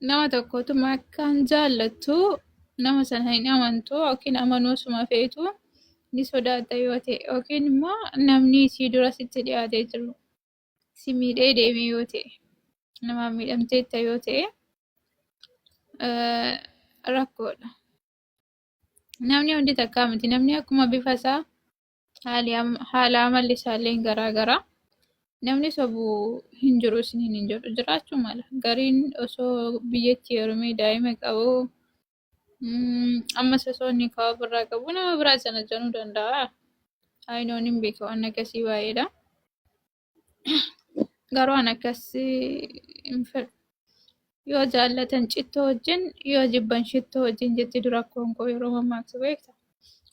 Nama tokkotuma akkaan jaallattu nama sana hin amantu yookiin amanuu suma feetu ni sodaatta yoo ta'e yookiin immoo namni sii dura sitti dhiyaatee jiru si miidhee deeme yoo ta'e namaan miidhamteetta yoo ta'e rakkoodha. Namni hundi takkaa miti. Namni akkuma bifa isaa haala amalli isaallee garaa gara. Namni sobu hin jiru isiniin hin jedhu jiraachuu mala. Gariin osoo biyyatti heerumee daa'ima qabu ammas osoo inni ka'aa ofirraa qabu nama biraa janajanuu danda'a. Ayinoon hin beeka waan akkasii baay'eedha. Garuu an akkas hin fedhu. Yoo jaallatan cittoo wajjin yoo jibban shittoo wajjin jetti dura akkoon koo yeroo mammaaksu beekta.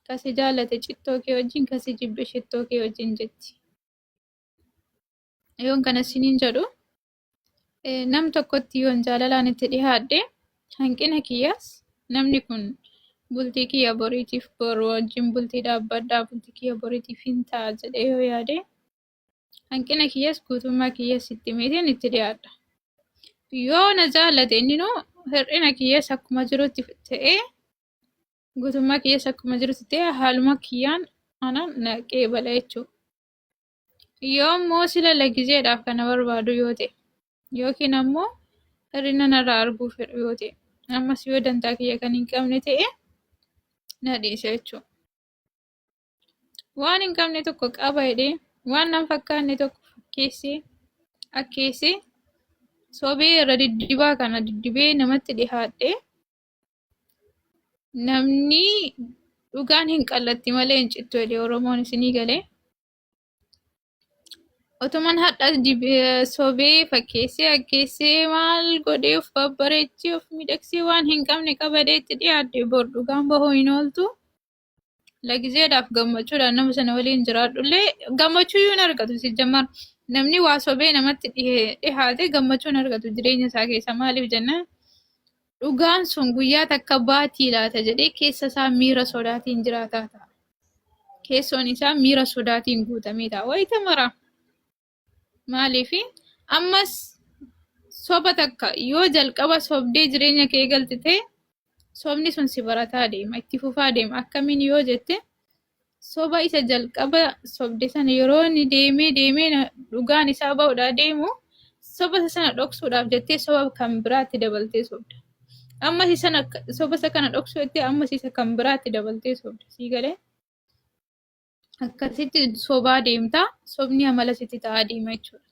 Kasi jaallate cittoo kee wajjin kasi jibbe shittoo kee wajjin jetti. Yoon kana isiniin jedhu nam tokkotti yoon jaalalaan itti dhihaadhe hanqina kiyyaas namni kun bultii kiyya boriitiif boru wajjin bultii dhaabbadhaa bultii kiyya boriitiif hin ta'a jedhee yoo yaade hanqina kiyyas guutummaa kiyyas itti himeetiin itti dhiyaadha. Yoo na jaallate inninuu hir'ina kiyyas akkuma jirutti ta'ee guutummaa kiyyas akkuma jirutti ta'ee haaluma kiyyaan ana na qeebala jechuudha. Yoo immoo sila lagizeedhaaf kana barbaadu yoo ta'e yookiin ammoo hir'ina narraa arguu fedhu yoo ta'e ammas yoo dantaa kiyya kan hin qabne ta'e na dhiisa jechuudha. Waan hin qabne tokko qaba jedhee waan nan fakkaanne tokko fakkeessee akkeessee sobee irra diddibaa kana diddibee namatti dhihaadhee namni dhugaan hin qallatti malee hin cittu jedhee Oromoon isinii galee. Otuman hadha sobee fakkeessee akkeessee maal godhee of babbareechee of miidhagsee waan hin qabne qabadee itti dhiyaadhe bor dhugaan bahuu hin ooltu. Lagizeedhaaf gammachuudhaan nama sana waliin jiraadhullee gammachuu iyyuu hin argatu si jammar. Namni waa sobee namatti dhihaate gammachuu hin argatu jireenya isaa keessa maaliif jennaan dhugaan sun guyyaa takka baatii laata jedhee keessa isaa miira sodaatiin jiraataa ta'a. Keessoon isaa miira sodaatiin guutamee ta'a. Wayita mara. Maaliif ammas soba takka yoo jalqaba sobdee jireenya kee eegalte ta'e sobni sun si barataa deema itti fufaa deema akkamiin yoo jette soba isa jalqaba sobde sana yeroo inni deemee deemee dhugaan isaa ba'uudhaa deemu soba isa sana dhoksuudhaaf jettee soba kan biraatti dabaltee sobda. Ammas isa soba isa kana dhoksuu jettee ammas isa kan biraatti dabaltee sobda. Sii galee? Akkasitti sobaa deemta. Sobni amala sitti ta'aa deema jechuudha.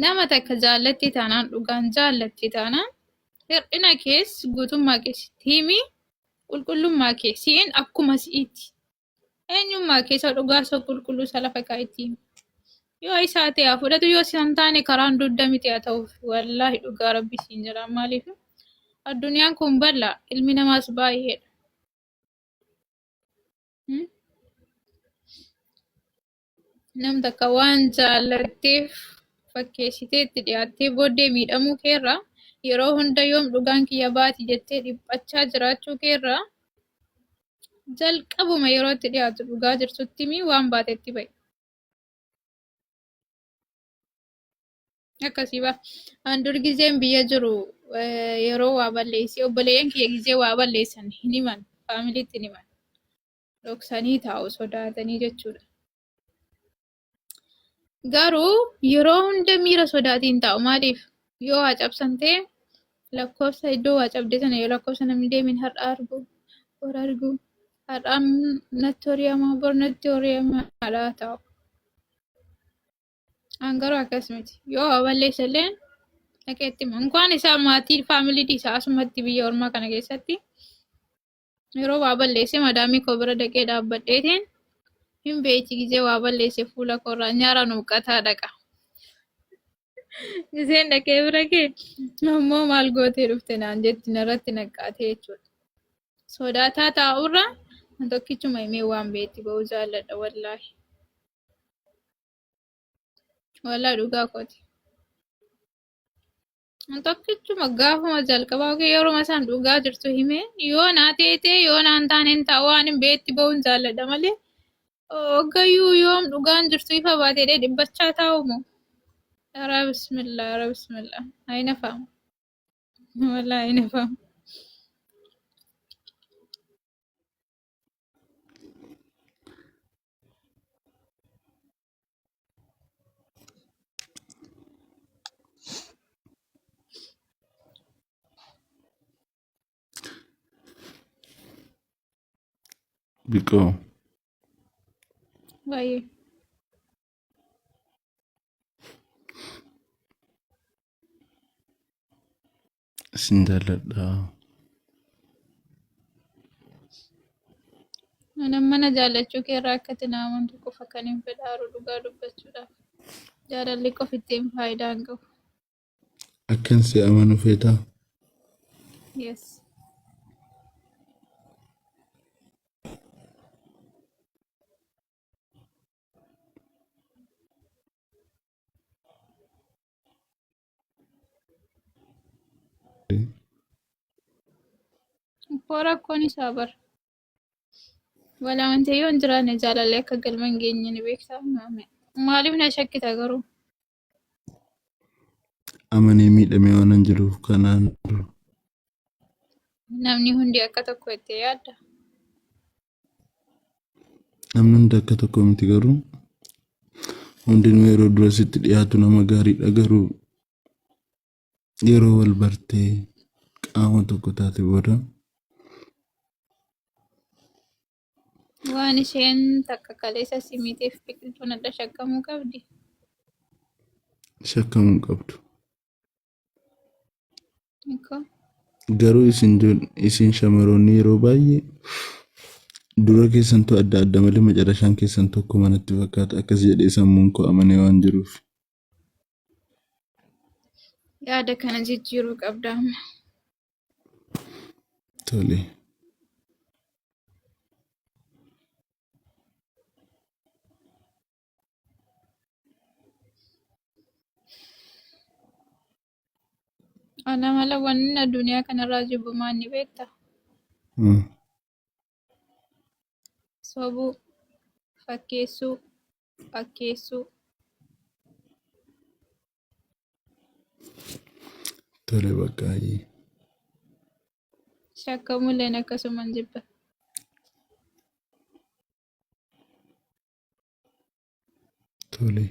Nama takka jaallatti taanaan dhugaan jaallatti taanaan hir'ina kees guutummaa kee sitti himi qulqullummaa kee siin akkuma si'iitti. Eenyummaa kee isa dhugaa isa qulqulluu isa lafa kaa'itti himi. Yoo isaa ta'e haa fudhatu yoo isa hin taane karaan dugda miti haa ta'uuf wallaahi dhugaa rabbi siin jedha maaliif addunyaan kun bal'aa ilmi namaas baay'eedha. Nam takka waan jaallatteef fakkeessitee itti dhiyaattee booddee miidhamuu keerraa yeroo hunda yoom dhugaan kiyya baati jettee dhiphachaa jiraachuu keerraa jalqabuma yeroo itti dhiyaatu dhugaa jirtutti himi waan baatetti ba'i. Akkasii ba. An dur gizeen biyya jiru yeroo waa balleessee obboleeyyan kiyya gizee waa balleessan hin himan faamiliitti hin himan. Dhoksanii taa'u sodaatanii jechuudha. Garuu yeroo hunda miira sodaatiin taa'u maaliif yoo waa cabsan ta'e lakkoofsa iddoo waa cabde sana yoo lakkoofsa namni deemeen har'a argu bor argu har'a natti horiyamaa bor natti horiyamaadha taa'u. An garuu akkas miti. Yoo waa balleessa illee dhaqee itti hima. Inkwaan isaa maatii faamilii dhiisa asumatti biyya ormaa kana keessatti yeroo waa balleesse madaamii koo bira dhaqee dhaabbadheetiin hin beeyti gizee waa balleesse fuula koorraa nyaara nuuqqataa dhaqa. Gizeen dhaqee bira kee ammoo maal gootee dhufte naan jetti narratti naqqaatee jechuudha. Sodaataa taa'urra tokkichuma himee waan beetti ba'uu jaalladha wallaahi. Walaa dhugaa kooti. Tokkichuma gaafuma jalqabaa yookiin yeruma isaan dhugaa jirtu himee yoo naa teetee yoo naan taane hin ta'a waan hin beetti ba'uun jaalladha malee hoggayyuu yoom dhugaan jirtu ifa baatee dhibbachaa taa'u moo? Yaa bismillah yaa bismillah. Ayina faama. Wallaahi hin hafamu. Biqoo. Baay'ee. Sin jaalladha. Mana mana jaallachuu keerraa akka itti na amantu qofa kan hin fedhaaru dhugaa dubbachuudhaaf. Jaalalli qofittiin faayidaa hin qabu. Akkan si amanu feetaa? Yes. Koo rakkoon isaa bara. Wal amantee yoo hin jiraanne jaalalli akka galma hin geenye ni beektaa. Maaliif na shakkita garuu? Amanee miidhamee waanan jiruuf kanaan dura. Namni hundi akka tokko itti yaadda. Namni hundi akka tokko miti garuu hundinuu yeroo dura sitti dhiyaatu nama gaariidha garuu yeroo wal bartee qaama tokko taate booda Waan isheen takka kaleessa si miiteef biqiltuun adda shakkamuu qabdi. Shakkamuu hin qabdu. Ikoo. Garuu isin isin shamaroonni yeroo baay'ee dura keessantu adda adda malee macarashaan keessan tokko manatti fakkaata akkas jedhee sammuun koo amanee waan jiruuf. Yaada kana jijjiiruu qabda amma. Tole. Ana mala wanni addunyaa kanarraa jibbu maal ni beekta? Sobuu, fakkeessuu, akkeessuu. Tole bakka ayyee. Shakkamulleen akkasuman jibba. Tole.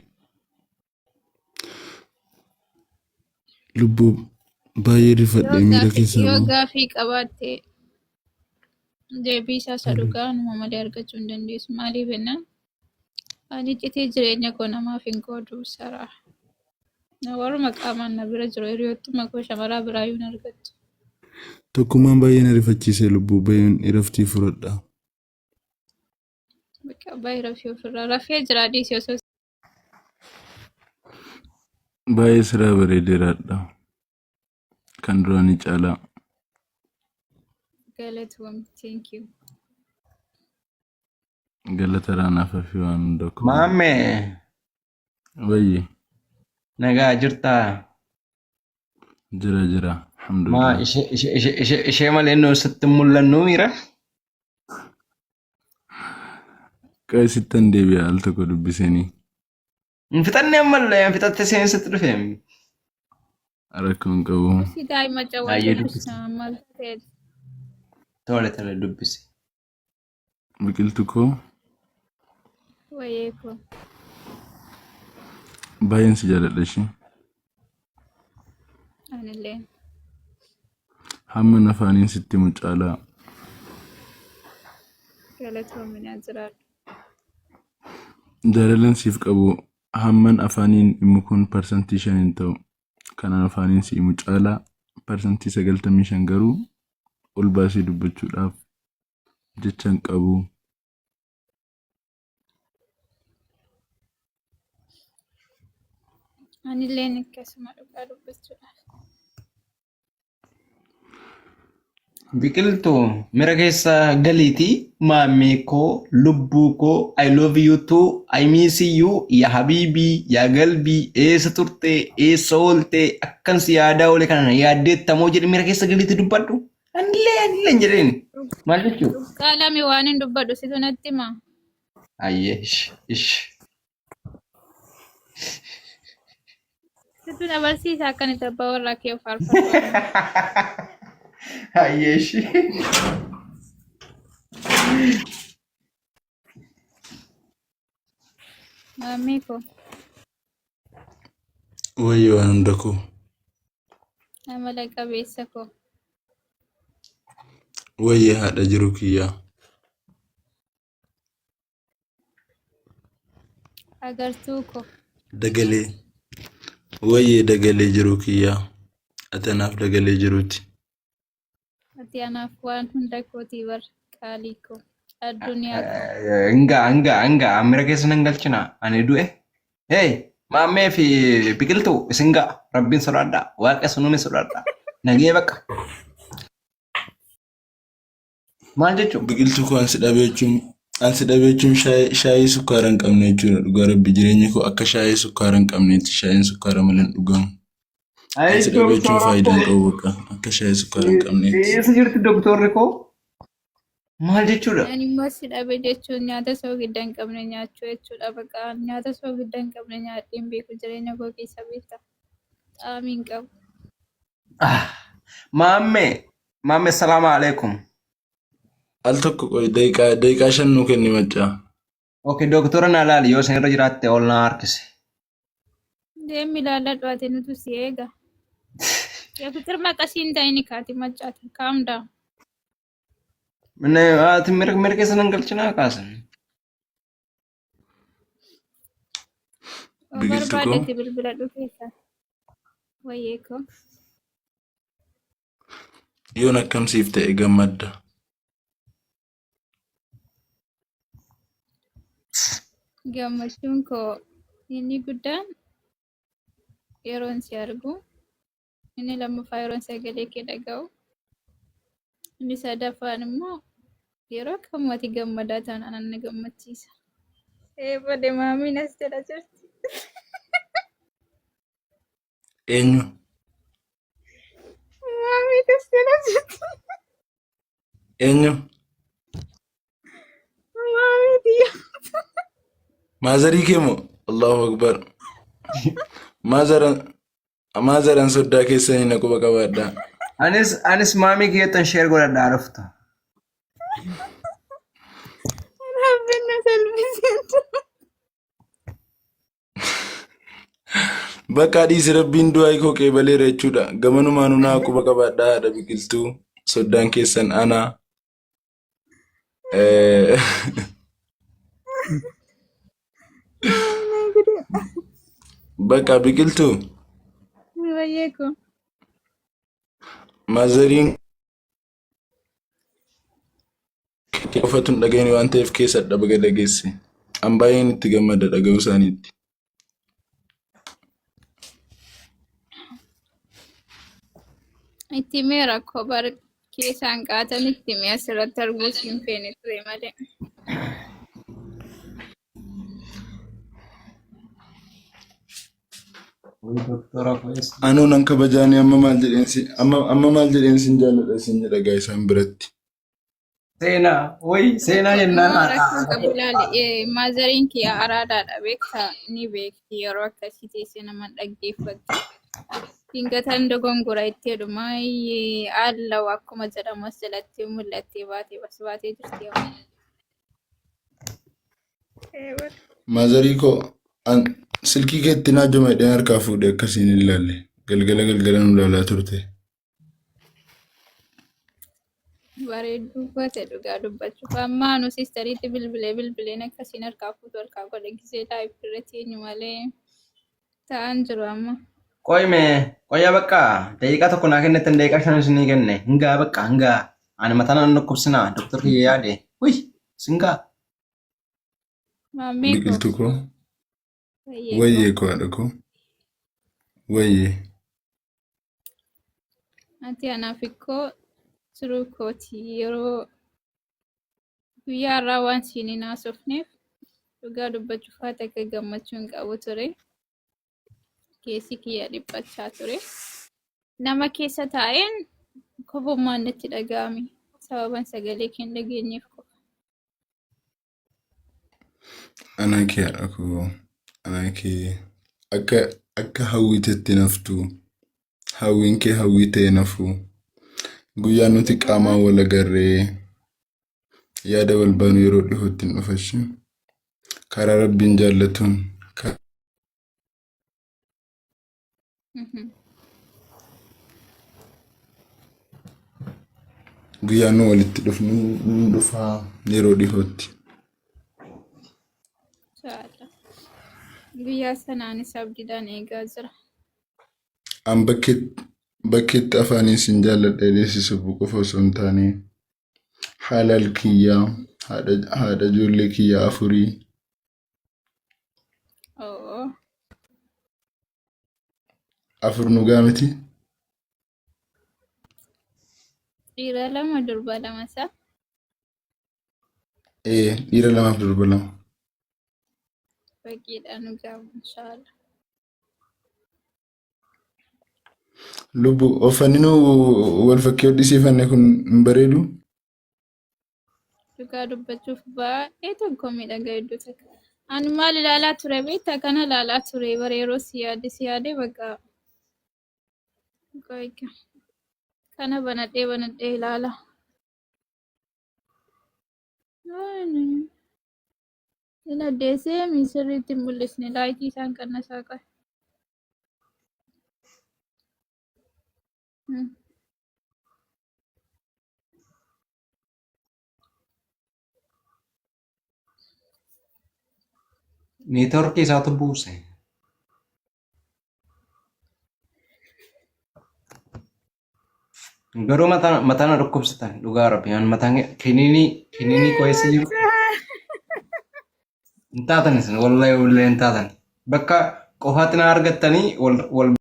Lubbuu baay'ee Yoo rifadhee miira gaafii keessaa yoo bahu. gaafii qabaatte deebii isaa isa Tole. dhugaa numa malee argachuu hin dandeessu. Maaliif jennaan ani iccitii jireenya koo namaaf hin qoodu saraa. Na waruma qaamaan na bira jiru hiriyoottuma koo shamaraa biraayyuu hin argattu. Tokkummaan baay'ee na rifachiise lubbuu baay'een iraftii fudhadha. Bakka baay'ee rafee ofirraa rafee jira dhiisi osoo Baay'ee siraa bareedeeraadha. Kan duraanii caalaa. Galatoom thank you. Galata raanaaf hafi waan hunda koo. Maammee Wayyi nagaa jirtaa? jira jira Maa alhamdulillah. ishee ishee ishee ishee ishee malee nu sitti hin mul'annu miira? Qe'ee sittan deebi'a al tokko dubbisanii. Hin fixanne ammallee hin fixatte seensitti dhufe. Rakkoo hin qabu. Si daa'ima cawwaa Baay'ee dubbisi. dubbisa maal ta'e Tole tole dubbisi. Biqiltu koo wayee koo. baay'een si jaalladha ishee. Anillee. Hamma afaaniin sitti himu caalaa. Galatoominaa jiraadhu. Jaalalan siif qabu hamman afaaniin himu kun 5% hin ta'u. Kanan afaaniin si himu caalaa 95% garuu ol baasee dubbachuudhaaf jecha hin qabu. Anilleen akkasuma dhugaa dubbachuudhaaf. Biqiltuu mira keessa galiitii maammee koo lubbuu koo I love you too I miss you ya habiibii ya galbii eessa turte eessa oolte akkan si yaadaa oole kana na yaaddeettamoo jedhi mira keessa galiitii dubbadhu. Anillee anillee hin jedheen maal jechuu? Qaalami waan hin dubbadhu situ natti hima. Ayyee ish ish. Situ na barsiisa akkanitti abbaa warraa kee faarfadhu amma. Hayyee ishee. Maammee koo Wayyo waan hunda koo. amala qabeessa koo. Wayye haadha jiru kiyyaa. Agartuu koo. Dagalee. Wayyee dagalee jiruu kiyyaa. Ati anaaf dagalee jiruuti. Ati anaaf waan hunda kootii bar qaalii koo. Addunyaa koo. Hingaa hingaa hingaa mira keessa nan galchina ani du'e. Hey maammee fi biqiltuu isin ga'a rabbiin sodaadhaa waaqa sunuun sodaadhaa nagee bakka. Maal jechuun? Biqiltuu koo ansi dhabee jechuun ansi dhabee jechuun shaayii sukkaara hin qabne jechuudha. Dhugaa rabbi jireenyi koo akka shaayii sukkaara hin qabneetti shaayiin sukkaara malee hin dhugamu. Ayi Ansi dhabee jechuun doktora faayidaa hin koo. qabu bakka akka shaayii sukkaara hin qabneetti. Eessa jirti doktorri koo? Maal jechuudha? Ani immoo si dhabe jechuun nyaata soogidda hin qabne nyaachuu jechuudha. Bakka nyaata soogidda hin qabne nyaadhee hin beeku jireenya koo keessa beekta. Xaamii hin qabu. Ah, Maammee, maammee salaamu alaikum. Al tokko qoy daqiiqaa 5 nuu kenni maccaa. Okay, doktora naa laali yoo isin irra jiraatte ol naa harkise. Deemi ilaalladhu ati nutu si eega. Yaa maqasii hin ta'ini kaati maccaati. Calm down. Minne ati mirga keessa nan galchinaa kaasan. Yoo Biqiltuu koo barbaadetti bilbiladhu keessa. Wayyee koo. Yoon akkam siif ta'e gammadda. Gammachuun koo inni guddaan yeroon si argu, inni lammaffaa yeroon sagalee kee dhaga'u, inni sadaffaan immoo yeroo kamuu ati gammadaa taanaan na gammachiisa. Ee bade maamiin as jala jirti. Eenyu? Maamiin as jala jirti. Eenyu? Maamii tiyya. Maazarii kee moo? Allahu Akbar. Maazaran maazaran soddaa keessanii na quba qabaadhaa. Anis maamii kiyyattan sheer godhadhaa dhuftu. Rabbiin na salphisee. Bakka dhiisi rabbiin du'aa koo qeebaleera jechuudha. Gamanumaanuu naa quba qabaadhaa haadha biqiltuu soddaan keessan ana. Bakka biqiltuu Baay'ee koo. maazariin kee qofatu hin dhaga'in waan ta'eef keessa baga dhageesse. An baay'een itti gammada dhaga'uu isaaniitti. Itti mee rakkoo bar keessaan qaatan itti mee asirratti arguus hin feene ture malee. Anuu nan kabajaanii amma maal jedheen si amma maal jedheen sin jaalladha sin jedha gaa isaan biratti. Seenaa wayi seenaa jennaan No, rakkoo qabu laali. Maazariin kiyya araadaadha beektaa ni beekti yeroo akkasii teessee nama dhaggeeffattu. Dingatan dogongora itti jedhuma allaw akkuma jedhamu as jalatti mul'attee baatee bas baatee jirti amma. Maazarii koo an silkii keetti naa joma jedheen harkaa fuudhe akkasiin hin ilaalle. Galgala galgala nu ilaalaa turte. Bareedduu goote dhugaa dubbachuuf. Amma nu siistariitti bilbilee bilbileen akkasiin harkaa fuutu harkaa godhe gisee live irratti eenyu malee ta'an jiru amma. Qoy mee qoya bakka daqiiqaa 1 naa kennittan daqiiqaa 5 isinii kenne hingaa bakka hingaa ani mataa nan dhukkubsinaa doktor kiyya yaade wuy singaa. Maammee koo. Biqiltuu koo. Wayyee koo. Wayyee koo haadha koo. Wayyee. Ati anaaf ikkoo turuu kooti yeroo guyyaa har'aa waan siin hin haasofneef dhugaa dubbachuuf haata akka gammachuu hin qabu ture. Keessi kiyya dhiphachaa ture. Nama keessa taa'een kobummaan natti dhaga'ame. Sababan sagalee kee hin dhageenyeef qofa. Anaa kee haadha koo. Anaa kee akka Akka hawwitetti hin haftu. Hawwiin kee hawwii ta'ee hin hafu. Guyyaa nuti qaamaan wal agarree yaada wal baanu yeroo dhihootti hin dhufashi. Karaa Rabbiin jaallatuun Guyyaa nu walitti dhufnu ni dhufa yeroo dhihootti. Inshallah. Guyyaa sanaanis abdiidhaan eegaa jira. An bakkeetti afaaniin sin jaalladha jedhee si sobu qofa osoo hin taane haalaal kiyyaa haadha ijoollee kiyyaa afurii Oo. Afur nu gaa miti. Dhiira lama durba lama isaa. Ee dhiira lamaaf durba lama. Baqiidha nu gaa inshaallah. Lubbu uffanni nu wal fakkii hodhisiifanne kun hin bareedu. Dhugaa dubbachuuf baay'ee tokko miidhaga hedduu takka. Ani maal ilaalaa ture beektaa? Kana ilaalaa ture bara yeroo si yaade si yaade bakka qoyka. Kana banadhee banadhee ilaala. Hin addeessee mi sirriitti hin mul'isne laayitii isaan qannasaa qaba. Neetworkii isaatu buuse. Garuu mataa mataa na dhukkubsatan dhugaa rabbi an mataan kiniinii kiniinii koo eessa jiru hin taatan isin wallahi wallahi hin taatan bakka qofaatti na argattanii wal wal.